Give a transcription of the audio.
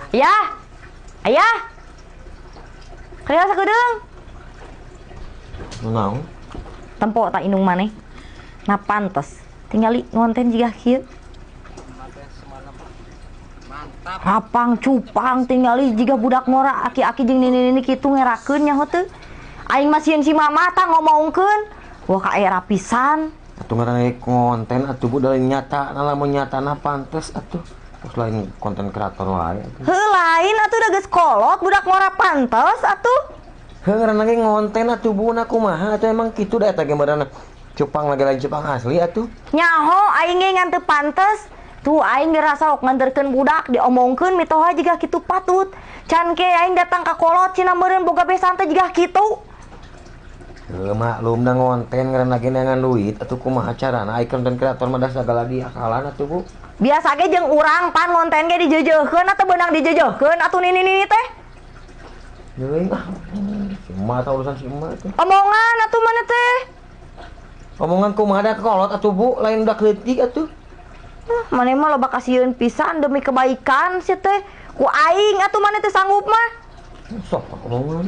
Ayah. Ayah. Kadieu sakedeung. Naon? Tempo tak indung maneh. Nah pantes. Tingali ngonten jiga kieu. Rapang cupang tingali jiga budak ngora aki-aki jeung nini-nini kitu ngerakeun nyaho teu. Aing mah sieun si mama tah ngomongkeun. Wah ka era pisan. Atuh ngaran ge konten atuh, Bu, da lain nyata, nah lamun nyatana pantes atuh. Terus lain konten kreator wae atuh. Heuh lain atuh da geus kolot budak ngora pantes atuh. Heuh ngaranna ge ngonten atuh, Bu, na kumaha atuh emang kitu da eta ge meureunna cupang lagi lain cupang asli atuh. Nyaho aing ge ngan teu pantes. Tuh aing ngerasa sok nganterkeun budak diomongkeun mitoha jiga kitu patut. Can ke aing datang ka kolot cenah meureun boga besan teh jiga kitu. Heuh maklum da ngonten ngaranna ge neangan duit atuh kumaha carana ai konten kreator mah da sagala diakalan atuh, Bu. Biasa ge jeung urang pan ngonten ge dijeujeurkeun atuh beunang dijeujeurkeun atuh nini-nini teh. Deui ah. Si emak tah urusan si emak tuh. Omongan atuh maneh teh. Omongan kumaha da kolot atuh, Bu, lain udah leutik atuh. Maneh mah loba kasieun pisan demi kebaikan sia teh. Ku aing atuh maneh teh sanggup mah. Sok omongan.